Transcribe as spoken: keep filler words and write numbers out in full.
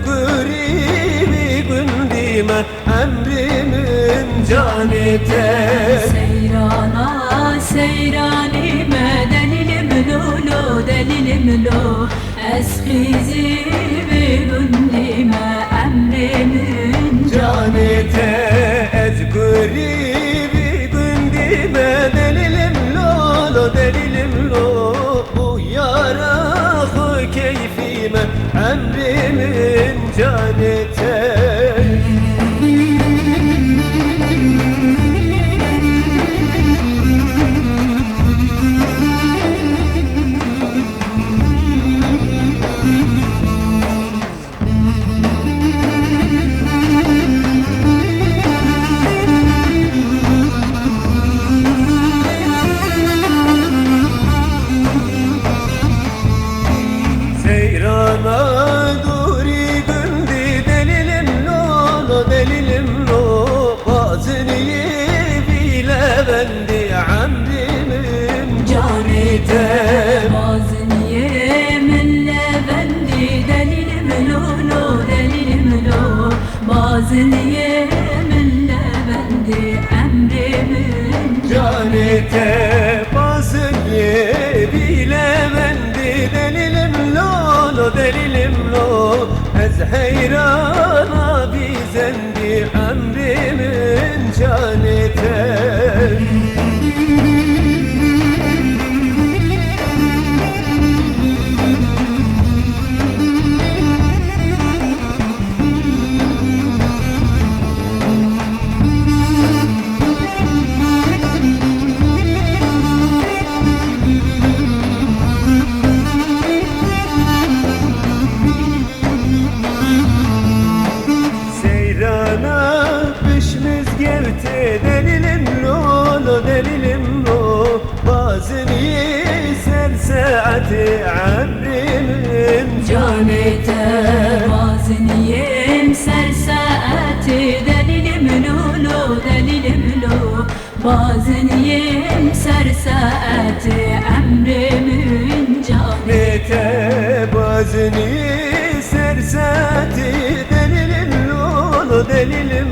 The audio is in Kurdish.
Gurî vî gundî me, emrê min canê te. Seyrana seyranî me, delîlim lo lo, delîlim lo. Ez xîzî vî gundî me, emrê min canê te. Ez gurî vî gundî me, delîlim lo lo, delîlim lo. Bû yara xwe keyfî me, emrê min canê te. Seyrana dûrî gundî, delîlim lo lo, delîlim lo. Baziniyê vî levendî, emrî min canî te. Baziniyê min levendî, delîlim lo lo, delîlim lo. Baziniyê min levendî, emrê min canê te. Baziniyê vî levendî, delîlim lo lo, delîlim lo. Ez heyrana vî zendî, emrê min canê te. Seyrana pişt mizgewtê, delîlim lo lo, delîlim lo. Baziniyê ser saetê, emrê min canê te. Baziniyê ser saetê, delîlim lo lo, delîlim lo. Baziniyê ser saetê, emrê min canê te. Baziniyê ser saetê, delîlim lo lo, delîlim